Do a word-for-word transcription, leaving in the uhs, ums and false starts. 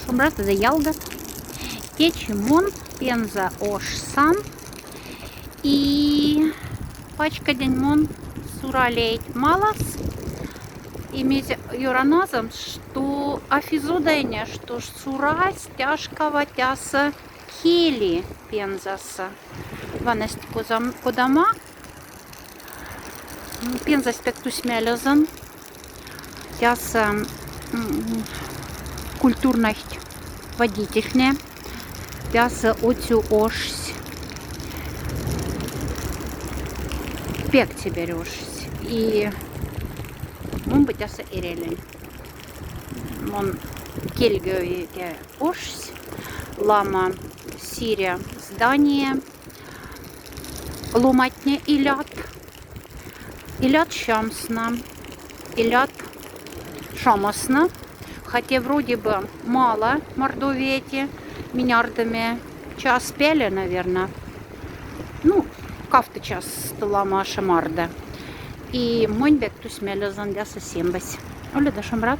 Шумбрат, зэв ялгат. Течи мон Пенза ошсан. И пачкодинь мон Суралейть малас. И мезе ёраназом, что афизодайне, что Сурась тяжкава тяса кели Пензаса. Ванасть козам-, кодама. М, Пензась пяк тусь мялёзон. Тяса, м, культурнохть водительтне. Тяса оцю ошсь. Пяк чебер ошсь. И мон бы тяса эрялинь. Мон кельгови тя ошсь. Лама сиря здание. Ломатне илят. Илят сямсна. Илят сямсна. Хотя вроде бы мало Мордовиете, минь ардоме час пяле, наверно. Ну, кавто час лама аша марда. И монь пяк тусь мялёзон тяса сембась. Оле да шумбрат.